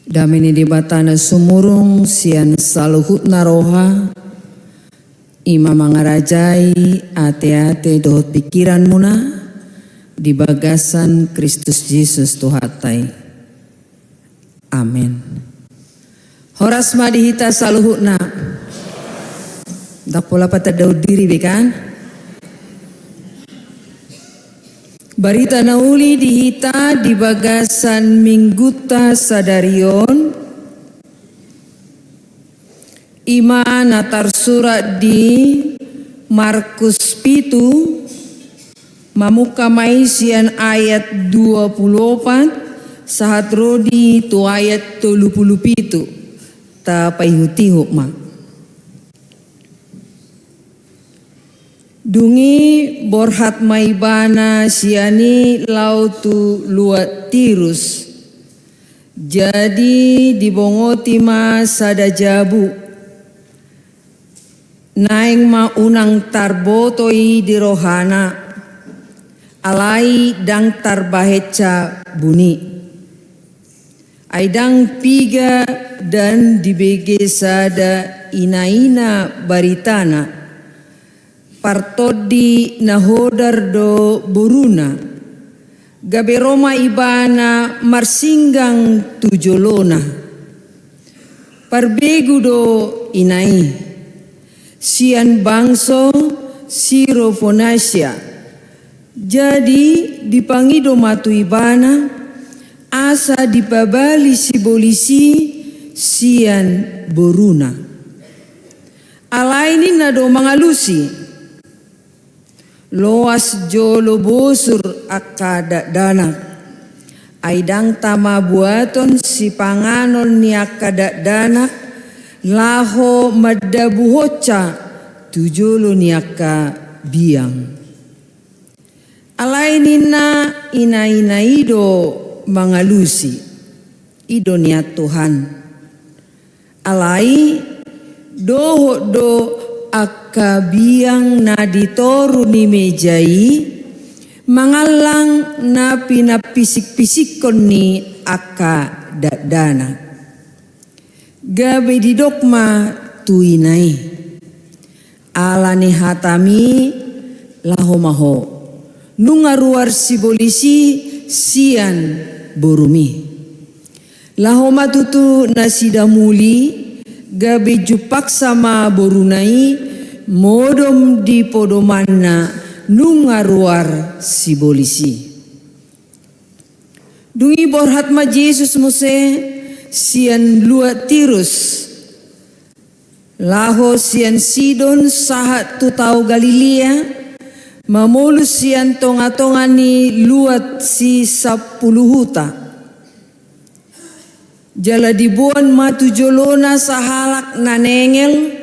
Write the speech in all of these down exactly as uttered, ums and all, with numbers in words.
Dame ni Debata na sumurung sian saluhutna roha, i ma mangarajai ateate dohot pingkiranmuna di bagasan Kristus Jesus Tuhanta i. Amen. Horas ma di hita saluhutna. Ndang pola patandahon diri be kan? Barita na uli di hita di bagasan minggunta sadari on, i ma na tarsurat di Markus pitu, mamungka ma i sian ayat dua pulu opat sahat ro di tu ayat tolu pulu pitu. Tapaihutihut ma. Dung i borhat ma ibana sian i laho tu luat Tirus. Jadi dibongoti ma sada jabu. Naeng ma unang tarboto i di rohana, alai ndang tarbahensa buni. Ai ndang piga dan dibege sada inaina baritana, partondi na hodar do boruna, gabe ro ma ibana marsinggang tu jolona. Parbegu do ina i, sian bangso Sirofonasia. Jadi dipangido ma tu ibana, asa dipabali sibolis i sian boruna. Alai ninna do mangalusi, loas jolo bosur angka dakdanak. Ai ndang tama buaton sipanganon ni angka dakdanak, laho mandabuhonsa tu jolo ni angka biang. Alai ninna inaina i do mangalusi, i do nian Tuhan. Alai dohot do angka biang na di toru ni meja i mangallang na pinampisikpisikkon ni angka dakdanak. Gabe didok ma tu ina i, ala ni hatami, laho ma ho, nunga ruar sibolis i sian borumi. Laho ma tutu nasida muli, gabe jumpangsa ma boruna i modom di podomanna nunga ruar sibolis i. Dung i borhat ma Jesus muse sian luat Tirus, laho sian Sidon sahat tu tao Galilea, mamolus sian tongatonga ni luat si Sampulu Huta. Jala diboan ma tu jolona sahalak na nengel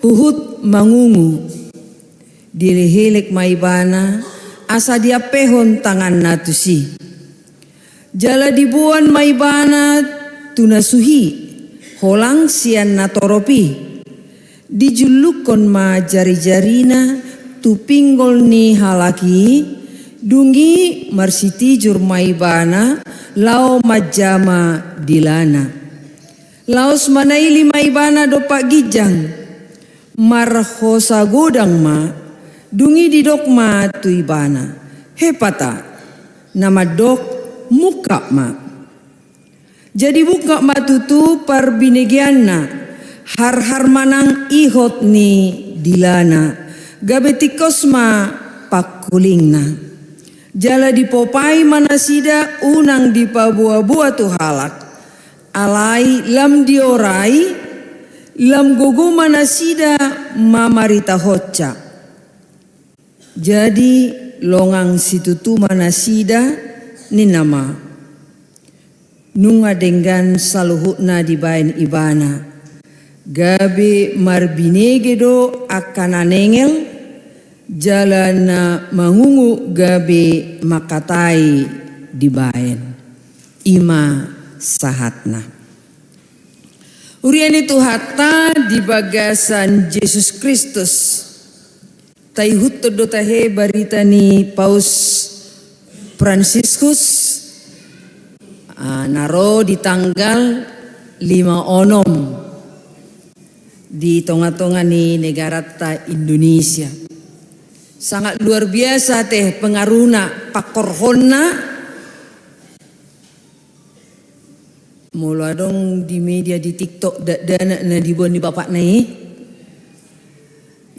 huhut mangungu. Dielekelek ma ibana, asa diampehon tanganna tusi. Jala diboan ma ibana tu na suhi, holang sian natorop i. Dijullukkon ma jarijarina tu pinggol ni halak i, dung i marsitijur ma ibana laho manjama dilana. Laos manaili ma ibana dompak ginjang, marhosa godang ma, dung i didok ma tu ibana, Hepata, na mandok, mungkap ma. Jadi mungkap ma tutu parbinegeanna, harhar ma nang ihot ni dilana, gabe tingkos ma pangkulingna. Jala dipopai ma nasida unang dipaboaboa tu halak, alai lam diorai, lam gogo ma nasida mamaritahonsa. Jadi longang situtu ma nasida, ninna ma, nunga denggan saluhutna dibaen ibana, gabe marbinege do angka na nengel, jala na mangungu gabe mangkatai dibaen. I ma sahatna. Huria ni Tuhanta di bagasan Jesus Kristus. Taihuthon do tahe barita ni Paus Fransiskus, ah, na ro di tanggal lima onom di tonga-tonga ni negaranta Indonesia. Sangat luar biasa te pengaruhna, pangkorhonna. Molo adong di media, di TikTok, dakdanak na diboan ni bapakna i,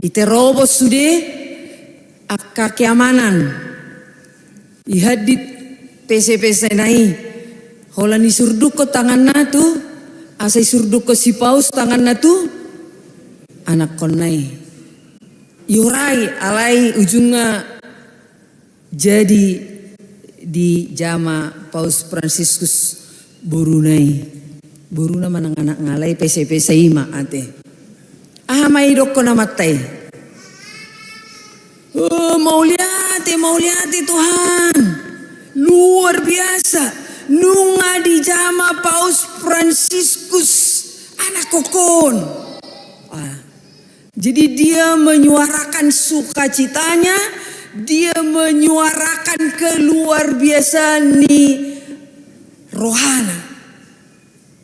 i terobos sude angka keamanan. Ihaddit pese-pesena i, holan isurdukkon tanganna tu, asa isurdukkon si Paus tanganna tu anakkonna i. Iorai, alai ujungna jadi dijama Paus Fransiskus boruna i. Boruna manang anakna, alai pese-pese i ma ate. Aha ma idokkon amanta i? Oh, mauliate, mauliate Tuhan. Luar biasa. Nunga dijama Paus Fransiskus anakkon. Ah. Jadi dia menyuarakan sukacitanya, dia menyuarakan keluar biasaan ni rohana.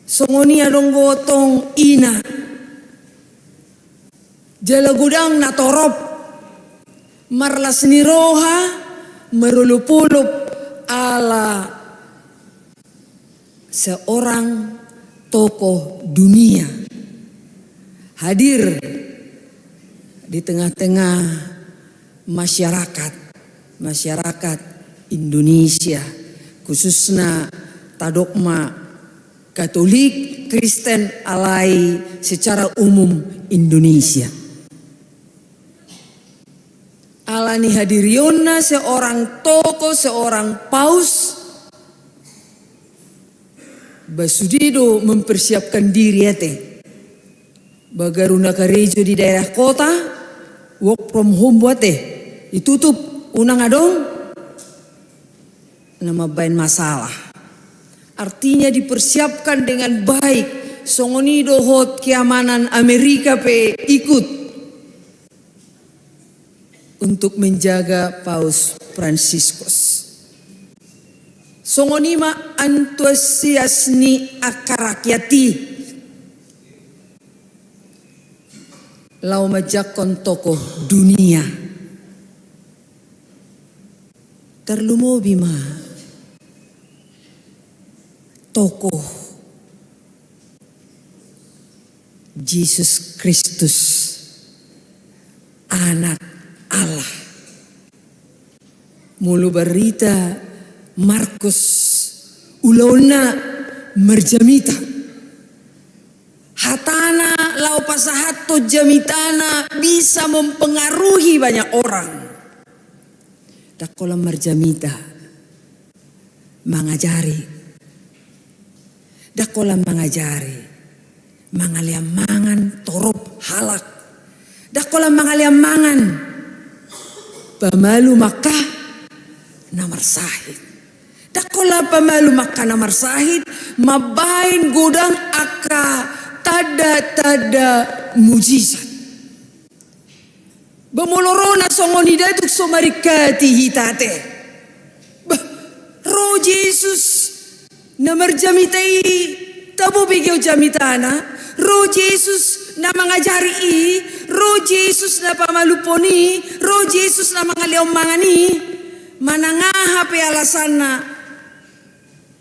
Songon i adong gotong ina. Jala godang na torop, marlas ni roha, marolop-olop ala seorang tokoh dunia hadir di tengah-tengah masyarakat, masyarakat Indonesia, khususna tadok ma Katolik, Kristen, alai secara umum Indonesia. Ala ni hadirionna seorang tokoh, seorang paus, ba sude do mempersiapkan diri ate. Bagaru na karejo di daerah kota, work from home buat e, itutup, unang adong na mambaen masalah. Artinya dipersiapkan dengan baik. Songon i dohot keamanan Amerika pe ikut untuk menjaga Paus Fransiskus. Songon i ma antusias ni angka rakyat i laho manjangkon tokoh dunia. Tarlumobi ma tokoh Jesus Kristus, Anak Allah. Molo barita Markus, ulaonna marjamita. Hatana laho pasahathon jamitana bisa mempengaruhi banyak orang. Ndang holan marjamita mangajari. Ndang holan mangajari, mangalean mangan torop halak. Ndang holan mangalean mangan, pamalum angka na marsahit. Ndang holan pamalum angka na marsahit, mambaen godang angka tanda-tanda mujizat. Ba molo ro na songon i, ndang tung so maringkati hita ate. Bah, ro Jesus na marjamita i, tabo bege jamitana, ro Jesus na mangajari i, ro Jesus na pamalumhon i, ro Jesus na mangalehon mangan i, manang aha pe alasanna,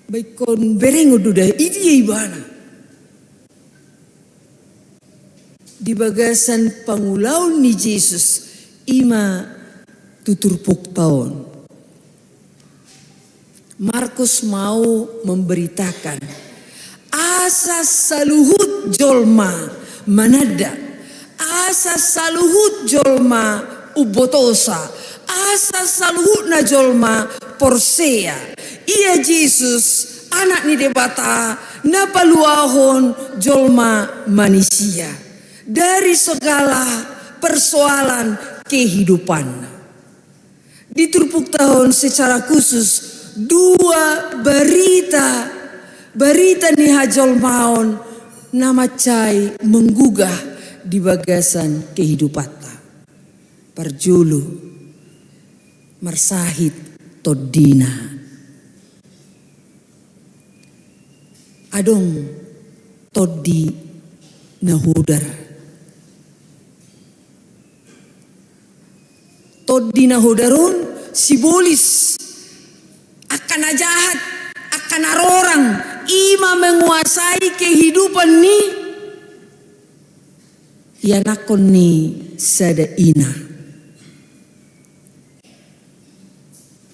ba ingkon berengon do da i dia ibana. Di bagasan pangulaon ni Jesus, i ma tu turpukta on. Markus mau memberitakan asa saluhut jolma mananda, asa saluhut jolma umbotosa, asa saluhutna jolma porsea. Ia Jesus, Anak ni Debata, na paluahon jolma manisia dari segala persoalan kehidupanna. Di turpukta on secara khusus dua barita, barita ni hajolmaon na mansai menggugah di bagasan kehidupanta. Parjolo, marsahit tondina. Adong tondi na hodar. Tondi na hodar on, sibolis, angka na jahat, angka na rorang, i ma menguasai kehidupan ni ianakhon ni sada ina.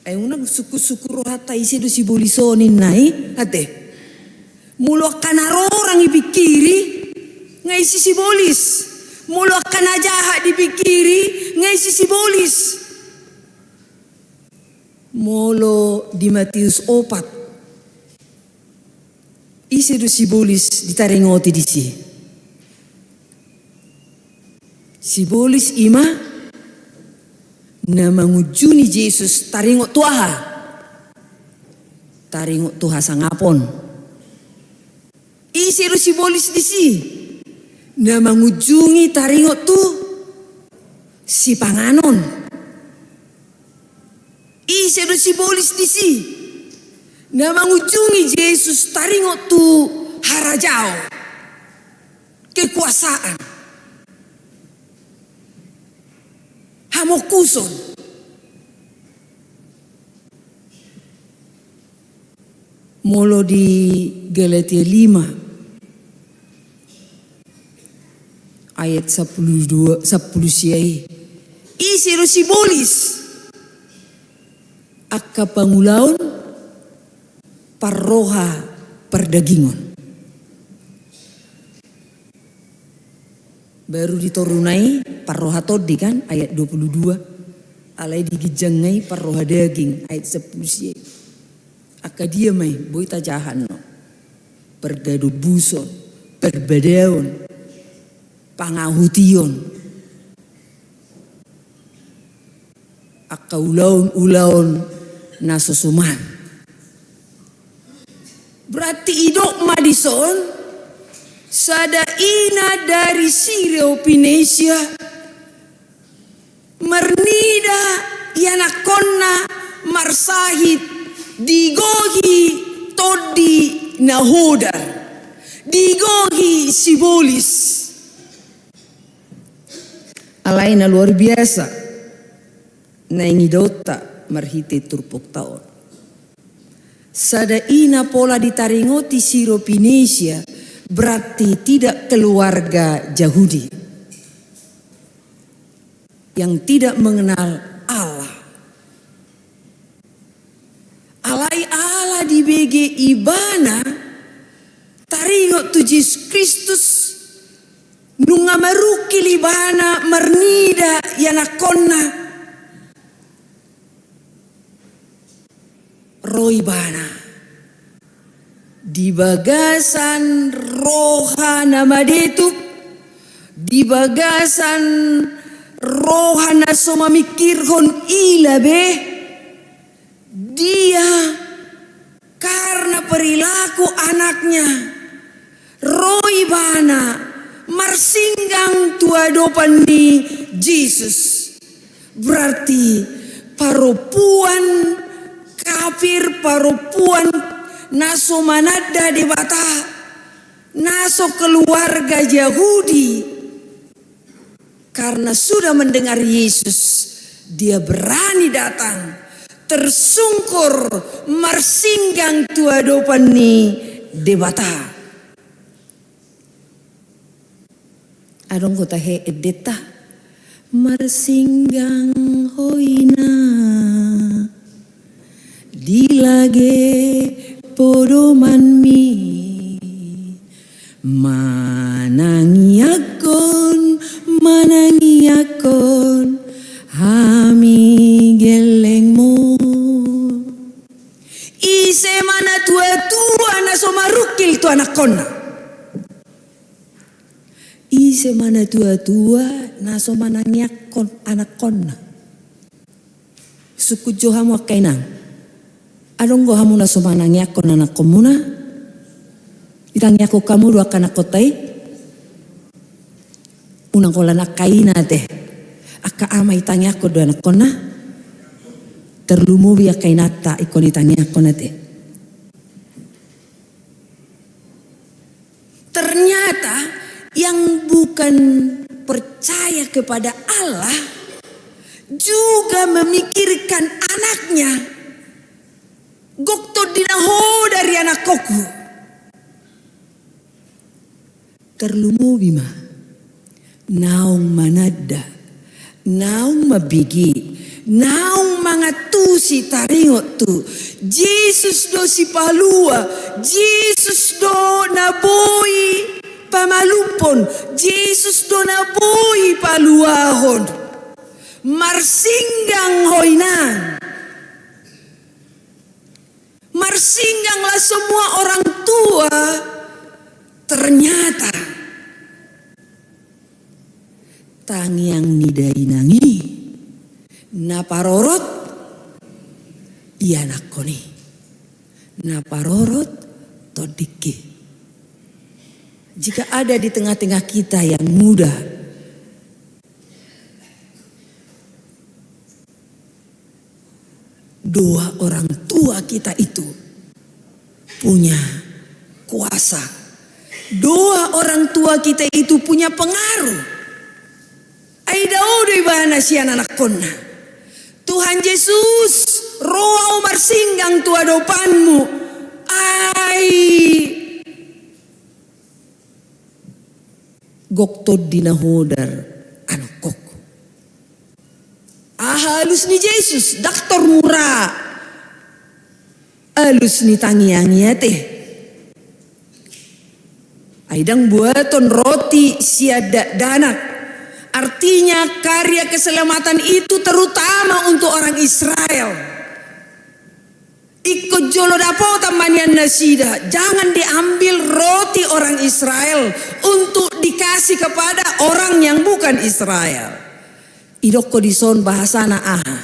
Ai unang sungkun-sungkun rohanta, ise do sibolis on ninna i, ate. Molo angka na rorang dipingkiri, nga ise sibolis. Molo angka na jahat dipingkiri, nga ise sibolis. Molo di Matius opat, ise do sibolis ditaringoti disi? Sibolis i ma na mangunjuni Jesus taringot tu aha? Taringot tu hasangapon. Ise do sibolis disi? Na mangunjuni taringot tu sipanganon. Ise do sibolis disi? Na mangunjuni Jesus taringot tu harajaon, kekuasaan, hamokuson. Molo di Galatia lima ayat sampulu dua, sampulu sia i, ise do sibolis? Angka pangulaon parroha pardagingon. Baru di toruna i parroha tondi kan, ayat dua pulu dua. Alai di ginjang na i parroha daging, ayat sampulu sia. Angka dia ma i boi tajaha annon? Pargadombuson, parbadaon, pangahution, angka ulaon-ulaon na so suman. Berarti idok ma dison, sada ina dari Siropinisia marnida ianakhonna marsahit, digohi tondi na hodar, digohi sibolis. Alai na luar biasa naeng idaonta marhite turpukta on. Sada ina pola ditaringoti Siropinisia, berarti tidak keluarga Jahudi, yang tidak mengenal Allah. Alai ala dibege ibana taringot tu Jesus Kristus, nunga marungkil ibana marnida ianakhonna, ro ibana di bagasan roha na madetuk, di bagasan roha na so mamingkirhon ila be. Dia karna perilaku anaknya, ro ibana marsinggang tu adopan ni Jesus. Berarti parompuan kafir, parompuan na so mananda Debata, na so keluarga Jahudi, karna sudah mendengar Yesus, dia berani datang, tersungkur, marsinggang tu adopan ni Debata. Adong do tahe endenta? Marsinggang ho ina di lage podomanmi, manangianghon, manangianghon hami gellengmon. Ise ma natua-tua na so marungkil tu anakhonna? Ise ma natua-tua na so manangianghon anakhonna? Sungkun jo hamu angka inang. Adong do hamu na so manangianghon anakhonmuna? Ditangianghon hamu do angka anakhonta i? Unang holan angka ina ate. Angka ama ditangianghon do anakhonna? Tarlumobi angka inanta ingkon ditangianghon ate. Ternyata yang bukan percaya kepada Allah juga memikirkan anaknya. Gok tondi na hodar i anakkon. Tarlumobi ma naung mananda, naung mambege, naung mangantusi taringot tu Jesus do Sipalua, Jesus do na boi pamalumhon, Jesus do na boi paluahon. Marsinggang ho inang. Marsingganglah semua orang tua, ternyata tangiang ni dainang i na parorot i anakkon i, na parorot tondingki. Jika ada di tengah-tengah kita yang muda, doa orang tua kita itu punya kuasa. Doa orang tua kita itu punya pengaruh. Ai dao do ibana sian anakkonna. Tuhan Jesus, ro ahu marsinggang tu adopanmu. Ai gok tondi na hodar anakkon. Aha alus ni Jesus? Ndang tor mura alus ni tangiang i ate. Ai ndang buaton roti sian dakdanak. Artinya karya keselamatan itu terutama untuk orang Israel. Ingkon jolo dapotan ma nian nasida, jangan diambil roti orang Israel untuk dikasih kepada orang yang bukan Israel. Idokkon dison bahasana aha?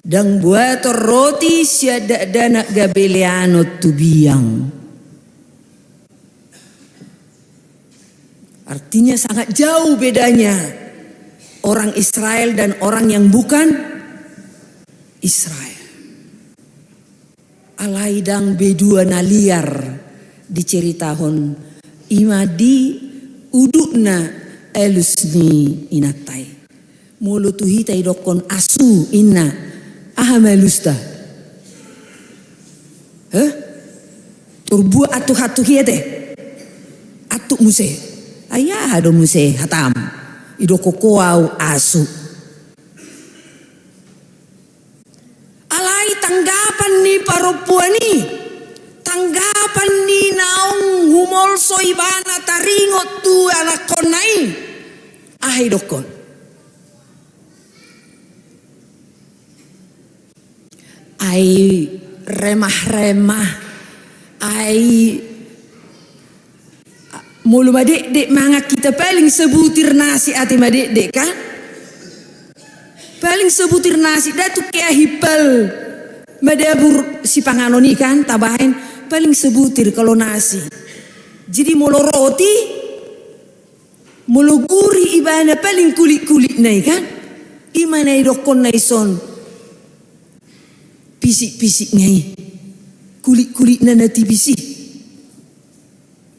Ndang buaton roti sian dakdanak gabe leanon tu biang. Artinya sangat jauh bedanya orang Israel dan orang yang bukan Israel. Alai ndang be dua na liar diceritahon, i ma di udutna alus ni inanta i. Molo tu hita idokkon asu inna, aha ma alusta? Heh? Tor buat antuk-antuk i ate. Antuk muse. Ai aha do muse hatam? Idokkon ho ahu asu. Alai tanggapan ni parompuan i, tanggapan ni naung humolso ibana taringot tu anakkonna i, aha idokkon? Ai remah-remah, ai molo madekdek mangan hita paling sebutir nasi ate madekdek kan? Paling sebutir nasi, ndang tung hea himpal madabur sipanganon i kan, tabahen paling sebutir kalau nasi. Jadi molo roti, molo gurih ibana paling kulit-kulitna i kan? I ma na idokkonna i son. Pisik-pisikna i. Kulit-kulitna na tipis i.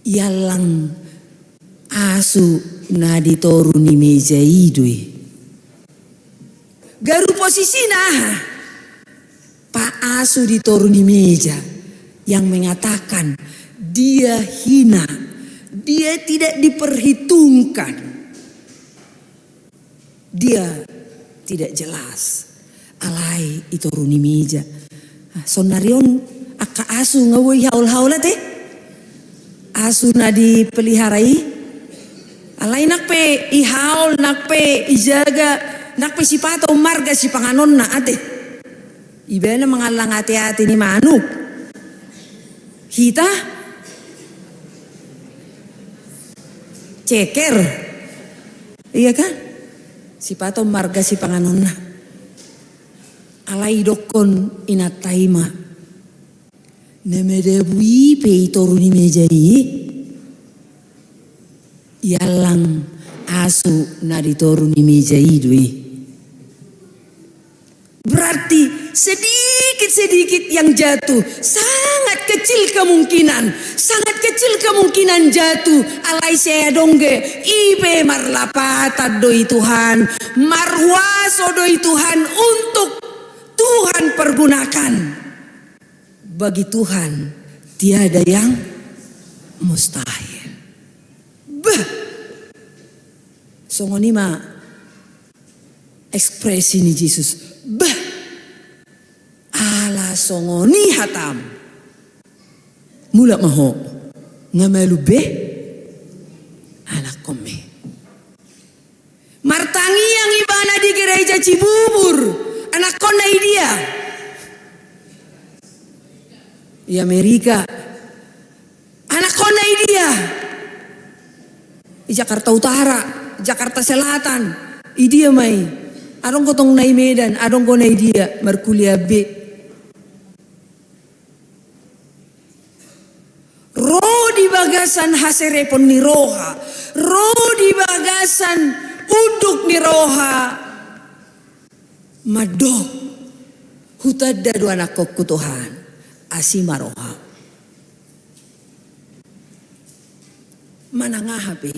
Iallang asu na di toru ni meja i do i. Garu posisina aha? Paasu di toru ni meja yang mengatakan dia hina, dia tidak diperhitungkan, dia tidak jelas. Alai i toru ni meja. Ah, saonari on angka asu nga boi ihaol-haol ate. Asu na dipelihara i. Alai nang pe ihaol, nang pe ijaga, nang pe sipato marga sipanganonna ate. Ibana mangallang ate-ate ni manuk. Hita ceker. Iya kan? Sipato marga sipanganonna. Alai idokkon inanta i ma, na madabu i pe i toru ni meja i, iallang asu na di toru ni meja i do i. Berarti sedikit sedikit-sedikit yang jatuh, sangat kecil kemungkinan, sangat kecil kemungkinan jatuh, alai sai adong ge, i pe marlapatan do i Tuhan, marhuaso do i Tuhan untuk Tuhan pergunakan. Bagi Tuhan tiada yang mustahil. Bah! Songon i ma ekspresi ni Jesus. Bah! Ala songon i hatam. Mulak ma ho. Nga malum be? Anakkon be. Martangiang ibana di gereja Cibubur. Anakkonna i dia? I Amerika. Anakkonna i dia? I Jakarta Utara, Jakarta Selatan. I dia ma i? Adong do tong na i Medan, adong do na i dia, markuliah be. Ro di bagasan haserepon ni roha, ro di bagasan unduk ni roha. Mandok, hutanda do anakkon tu Tuhan, asi ma roham. Manang aha pe.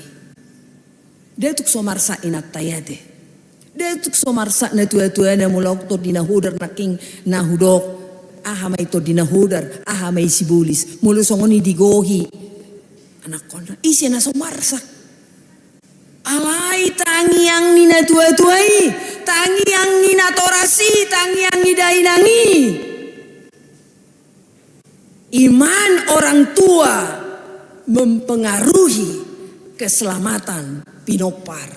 Nda tuk so marsak inanta i ate. Nda tuk so marsak natuatuana molo adong tondina hodar nangkin na hudok. Aha ma i tondina hodar, aha ma i sibolis. Molo songon i digohi. Anakkonna, ise na so marsak? Alai tangiang ni natuatua i, tangiang ni natoras i, tangiang ni dainang i. Iman orang tua mempengaruhi keselamatan pinompar.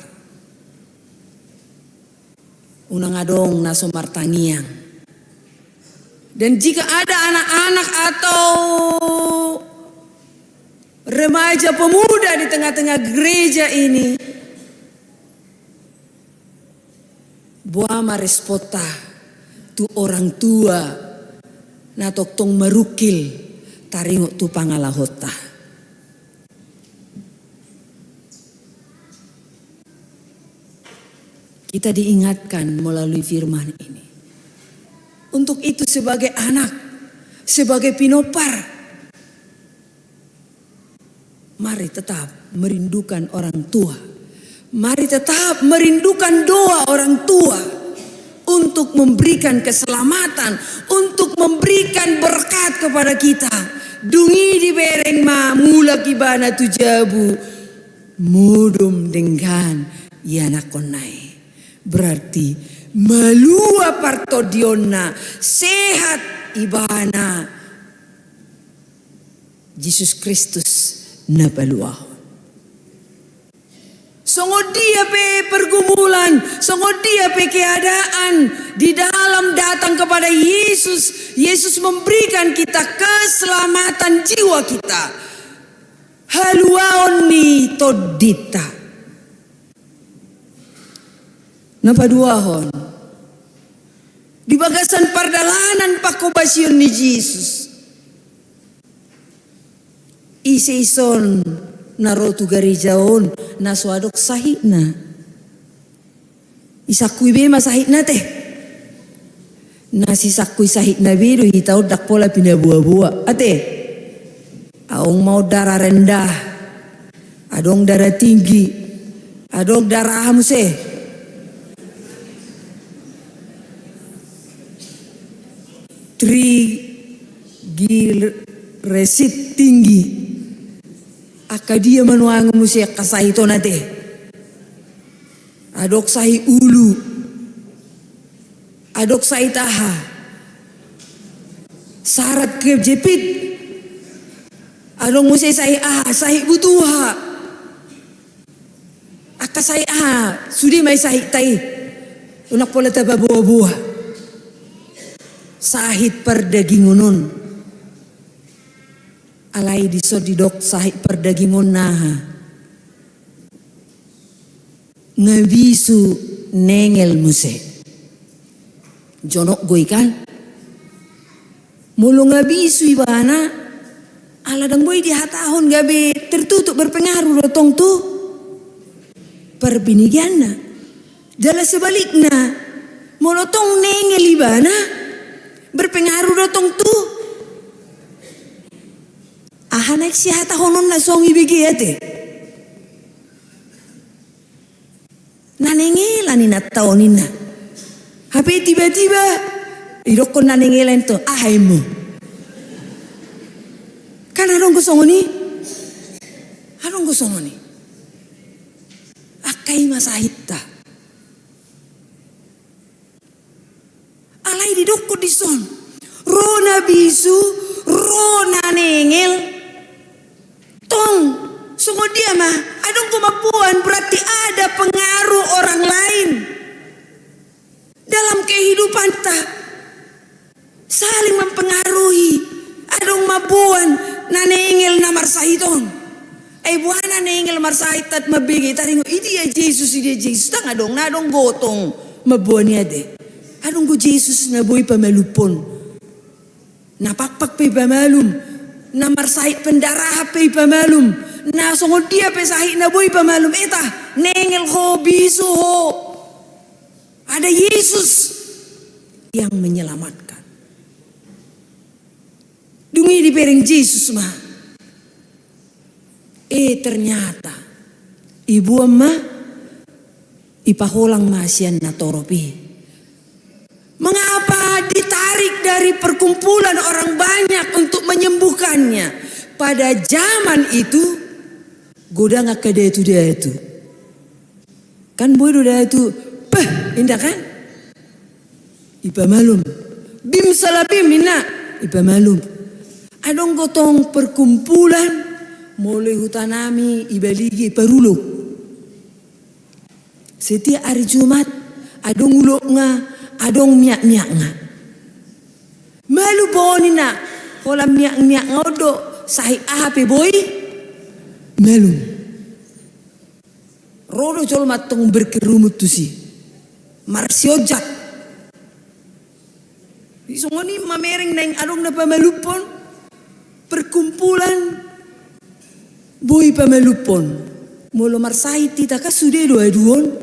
Unang adong na so martangiang. Dan jika ada anak-anak atau remaja pemuda di tengah-tengah gereja ini, boha ma responta tu orang tua na tongtong marungkil taringot tu pangalahonta. Kita diingatkan melalui firman ini. Untuk itu sebagai anak, sebagai pinompar, mari tetap merindukan orang tua. Mari tetap merindukan doa orang tua untuk memberikan keselamatan, untuk memberikan berkat kepada kita. Dung i dibereng ma mulak ibana tu jabu. Modom denggan ianakkonna i. Berarti malua partondionna, sehat ibana. Jesus Kristus na paluahon. Songon dia pe pergumulan, songon dia pe keadaan, di dalam datang kepada Yesus, Yesus memberikan kita keselamatan jiwa kita. Haluaon ni tondinta. Na paduahon, di bagasan pardalanan panghobasion ni Jesus. Ise ison na ro tu gareja on na so adong sahitna? Isangkui be ma sahitna ate. Na sisangkui sahitna be do hita on, ndang pola pinaboaboa ate. Adong ma on darah rendah, adong darah tinggi, adong darah aha muse? Triglyceride tinggi. Angka dia ma nuaeng muse angka sahit on ate? Adong sahit ulu. Adong sahit aha? Saraf kejepit. Adong muse sahit aha? Sahit butuha. Angka sahit aha? Sude ma i sahit ta i. Unang pola tapaboaboa. Sahit pardagingon on. Alai dison didok sahit pardagingon na aha? Nga bisu nengel muse. Jonok do i kan? Molo nga bisu ibana, ala ndang boi dihatahon gabe tertutup, berpengaruh do tong tu parbinegana. Jala sebalikna, molo tong nengel ibana, Berpengaruh do tong tu aha naeng sihatahononna songon i, bege ate. Na nengelan inanta on ninna. Hape tiba-tiba didokkon na nengelan i tu, aha immu? Kan adong do songon i. Adong do songon i. Angka i ma sahitta. Alai didokkon dison, ro na bisu, ro na nengel. Tong, songon dia ma, adong do mamboan, berarti ada pengaruh orang lain dalam kehidupanta. Saling mempengaruhi. Adong mamboan na nengel na marsahit on. Ai boha na nengel marsahit, tat mambege, taringot, idia Jesus, idia Jesus? Ndang adong, na adong gotong mamboan i ate. Adong do Jesus na boi pamalumhon. Na pakpak pe ipamalum, na marsahit pendarahan pe ipamalum, na songon dia pe sahitna boi ipamalum. Eta, nengel ho, bisu ho, ada Yesus yang menyelamatkan. Dung i dibereng Jesus ma. Eh, ternyata iboan ma, ipaholang ma sian natorop i. Mengapa ditarik dari perkumpulan orang banyak untuk menyembuhkannya? Pada zaman itu, godang angka datu-datu. Kan boi do datu, peh, inda kan? Ipamalum. Bim salabim, inna, ipamalum. Adong do tong perkumpulan, molo i hutanami, i Baligi, Parulok. Setiap hari Jumat, adong ulokna, adong miak-miakna. Malum on, inna, holan miak-miakna on do, sahit aha pe boi malum. Ro do jolma tong berkerumun tusi, marsionjak. Di songon i mamereng naeng adong na pamalumhon, perkumpulan boi pamalumhon. Molo marsahit hita kan sude do aduon.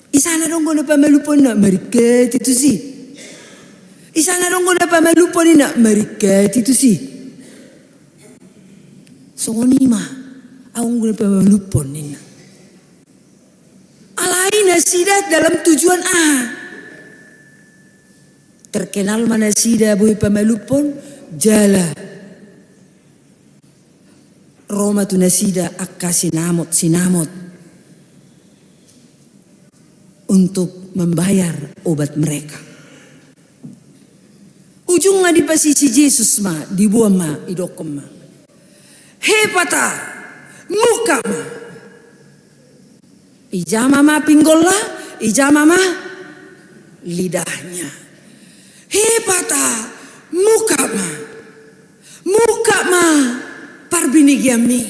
Isana adong do na pamalumhon, na maringkati tusi. Isana adong do na pamalumhon, na maringkati tusi. Songon i ma, adong do na pamalumhon ninna. Alai nasida dalam tujuan aha? Terkenal ma nasida boi pamalumhon, jala ro ma tu nasida angka sinamot-sinamot untuk membayar obat mereka. Ujungna dipasisi Jesus ma, diboan ma, idokkon ma, "Ephphatha, mungkap ma." Ijama ma pinggolna, ijama ma lidahnya. "Ephphatha, mungkap ma. Mungkap ma parbinegeanmi.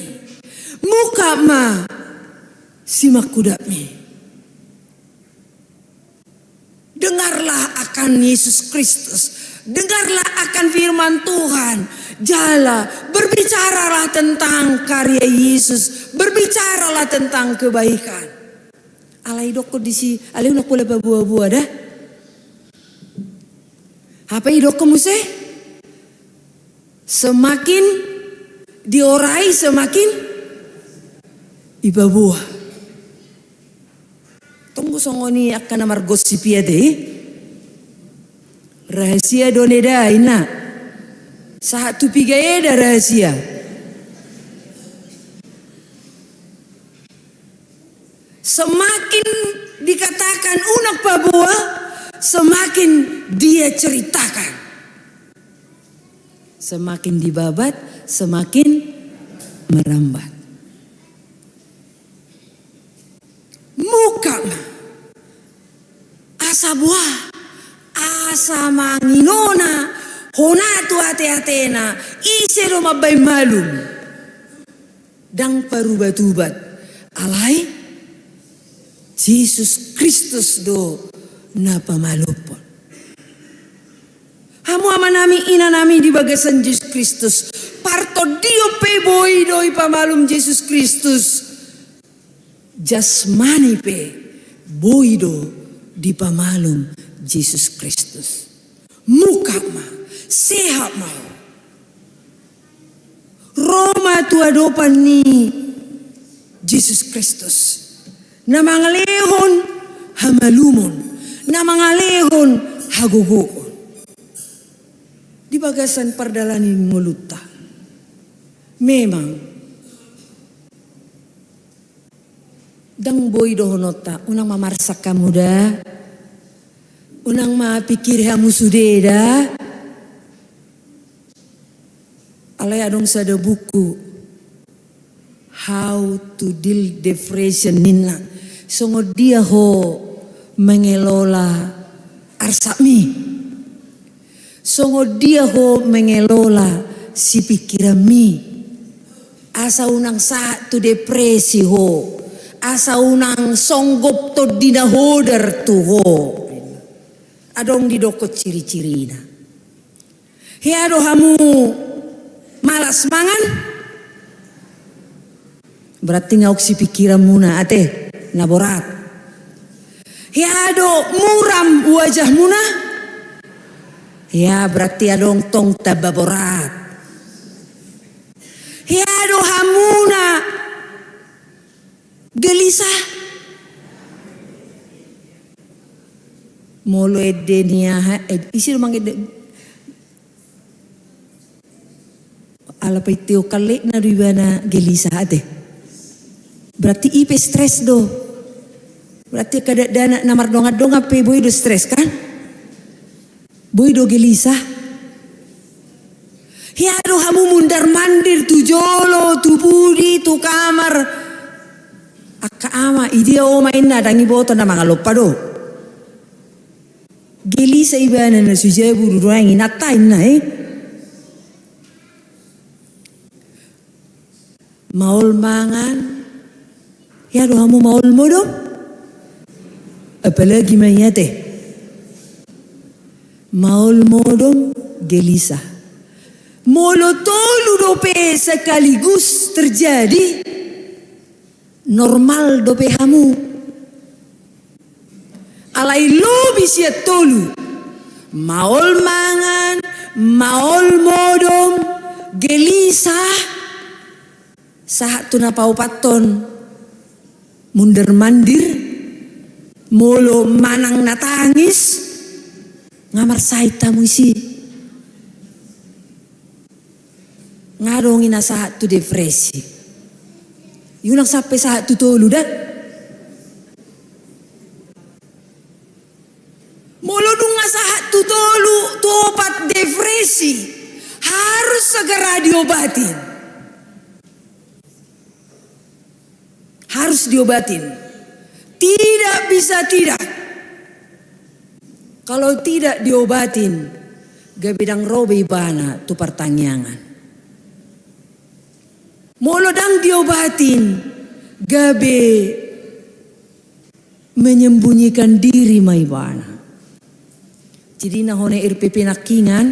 Mungkap ma simangkudapmi." Dengarlah akan Yesus Kristus. Dengarlah akan firman Tuhan. Jala, berbicaralah tentang karya Yesus. Berbicaralah tentang kebaikan. Alai idokkon disi, alai unang pola paboa-boa da. Hape idokkon muse? Semakin diorai, semakin ipaboa. Tong do songon i angka na margosip i ate. Rahasia do on da, inna. Sahat tu piga eda rahasia. Semakin dikatakan unang paboa, semakin dia ceritakan. Semakin dibabat, semakin merambat. Mungkap ma. Asa boha, asa manginona hona tu ate-atena, ise do mambahen malum. Ndang parubat-ubat, alai Jesus Kristus do na pamalumhon. Hamu amanami, inanami di bagasan Jesus Kristus, partondion pe boi do ipamalum Jesus Kristus. Jasmani pe boi do dipamalum Jesus Kristus. Mungkap ma, sehat ma ho. Ro ma tu adopan ni Jesus Kristus, na mangalehon hamalumon, na mangalehon hagogoon di bagasan pardalanan ni ngolunta. Memang, ndang boi dohononta, unang ma marsak hamu da, unang ma pikiri hamu sude da. Alai adong sada buku, How to Deal Depression ninna. Songon dia ho mengelola arsakmi. Songon dia ho mengelola sipingkiranmi. Asa unang sahat tu depresi ho. Asa unang songgop tondi na hodar tu ho. Adong didokkon ciri-cirina. Hea do hamu malas mangan? Berarti nga hoks sipingkiranmuna ate, na borat. Hea do muram wajahmuna? Hea, berarti adong tong tamba borat. Hea do hamuna gelisah? Molo ende ni aha, eh, ise do mangende? Ala painteo kallekna do ibana gelisah ate. Berarti i pe stres do. Berarti angka dakdanak na mardongan-dongan pe boi do stres kan? Boi do gelisah. Hea do hamu mundar-mandir tu jolo, tu pudi, tu kamar. Angka ama, idia oma inna, ndang iboto na mangalompa do. Gelisah ibana na so jabu do, nuaeng inanta inna, eh. Maol mangan. Hea do hamu maol modom? Apalagi ma i ate. Maol modom, gelisah. Molo tolu dope sekaligus terjadi, normal dope hamu. Alai lobi sian tolu. Maol mangan, maol modom, gelisah. Sahat tu na paopathon, mundar-mandir, molo manang na tangis, nga marsahit hamu disi. Nga adong i na sahat tu depresi. Unang sampe sahat tu tolu da. Molo dung nga sahat tu tolu, tu opat depresi, harus segera diobatin. Harus diobatin. Tidak bisa tidak. Kalau tidak diobatin, gabe ndang ro be ibana tu partangiangan. Molo ndang diobatin, gabe menyembunyikan diri ma ibana. Jadi na hona R P P nangkiningan,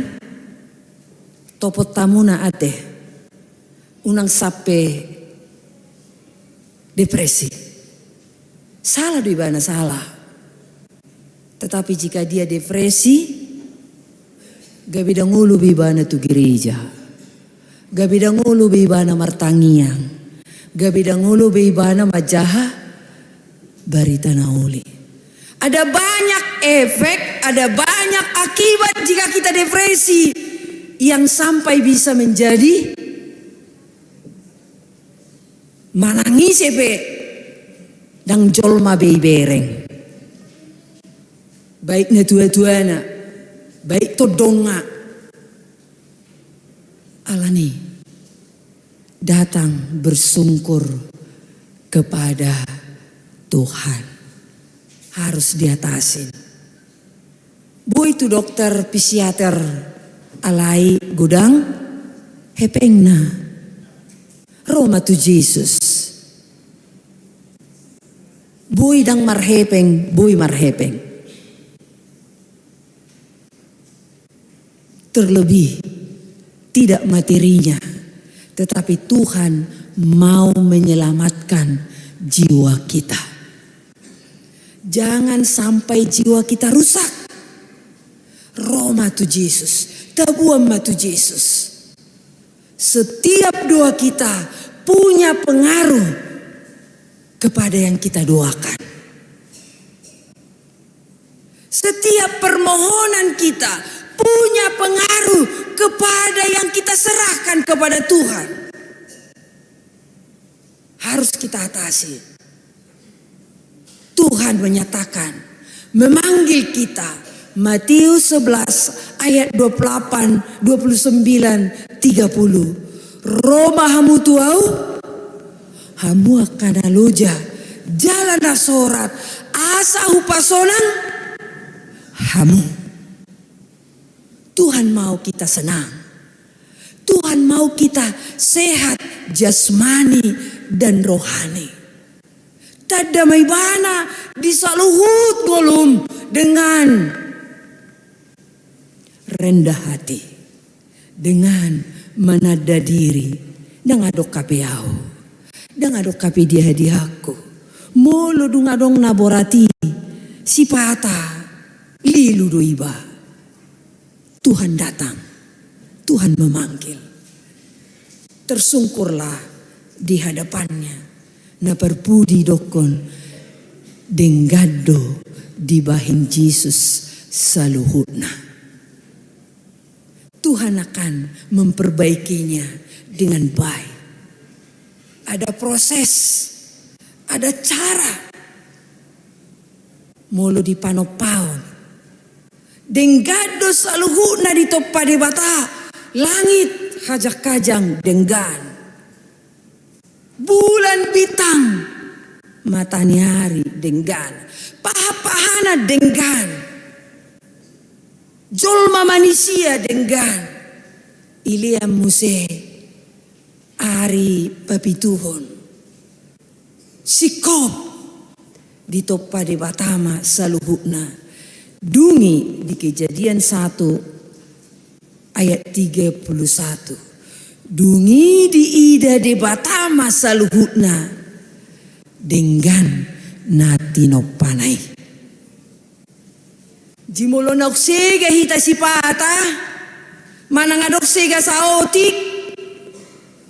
topot hamuna ate. Unang sampe depresi. Salah do ibana, salah. Tetapi jika dia depresi, gabe ndang olo be ibana tu gereja. Gabe ndang olo be ibana martangiang. Gabe ndang olo be ibana manjaha barita na uli. Ada banyak efek, ada banyak akibat jika kita depresi yang sampai bisa menjadi manang ise pe ndang jolma be ibereng. Baik natuatuana, baik tondongna. Alani datang bersungkur kepada Tuhan. Harus diatasin. Boi tu dokter psikiater alai godang hepengna. Ro ma tu Jesus. Boi ndang marhepeng, boi marhepeng. Terlebih tidak materinya, tetapi Tuhan mau menyelamatkan jiwa kita. Jangan sampai jiwa kita rusak. Ro ma tu Jesus, tabuan ma tu Jesus. Setiap doa kita punya pengaruh kepada yang kita doakan. Setiap permohonan kita punya pengaruh kepada yang kita serahkan kepada Tuhan. Harus kita atasi. Tuhan menyatakan, memanggil kita. Matius sebelas ayat dua puluh delapan, dua puluh sembilan, tiga puluh. Ro ma hamu tu Ahu, hamu angka na loja, jala na sorat, asa hupasonang hamu. Tuhan mau kita senang. Tuhan mau kita sehat jasmani dan rohani. Tanda ma Ibana di saluhut ngolum dengan rendah hati, dengan menanda diri. Ndang adong hape ahu, ndang adong hape diahadiahonku. Molo dung adong na borat i, sipata lilu do iba. Tuhan datang, Tuhan memanggil. Tersungkurlah di hadapan-Nya. Na parpudi didokkon, denggan do dibahen Jesus saluhutna. Tuhan akan memperbaikinya dengan baik. Ada proses, ada cara. Molo di panompaon, denggan do saluhutna ditompa Debata, langit hajang-hajang denggan. Bulan bintang, mataniari denggan. Paha-pahana denggan. Jolma manisia denggan. Ilean muse ari papituhon. Singkop ditompa Debata ma saluhutna. Dung i di Kejadian satu ayat tiga puluh satu. Dung i diida Debata ma saluhutna denggan na tinompana i. Jumolo naung sega hita sipata, manang adong sega saotik,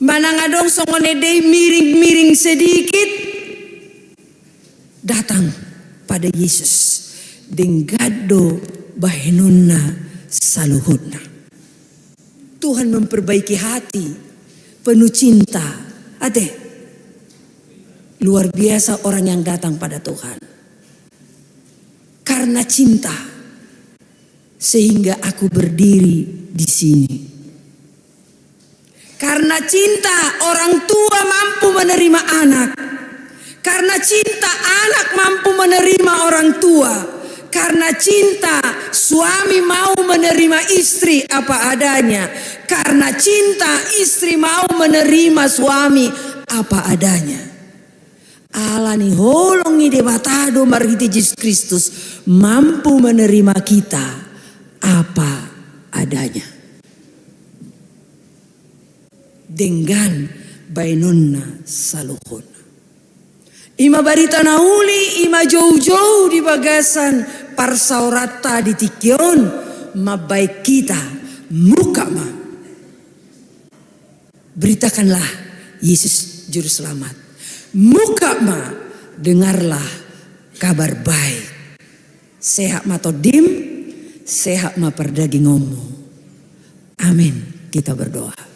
manang adong songon ende i miring-miring sedikit, datang pada Yesus, denggan do bahenonna saluhutna. Tuhan memperbaiki hati penuh cinta. Ate, luar biasa orang yang datang pada Tuhan. Karena cinta, sehingga aku berdiri di sini. Karena cinta, orang tua mampu menerima anak. Karena cinta, anak mampu menerima orang tua. Karena cinta, suami mau menerima istri apa adanya. Karena cinta, istri mau menerima suami apa adanya. Ala ni holong ni Debata do marhite Jesus Kristus mampu menerima kita apa adanya. Denggan baenonna saluhutna. I ma barita na uli, i ma joujou di bagasan parsaoranta di tingki on, mambaen hita, mungkap ma. Beritakanlah Yesus Juru Selamat. Mungkap ma, dengarlah kabar baik. Sehat ma tondim, sehat ma pardagingonmu. Amin. Kita berdoa.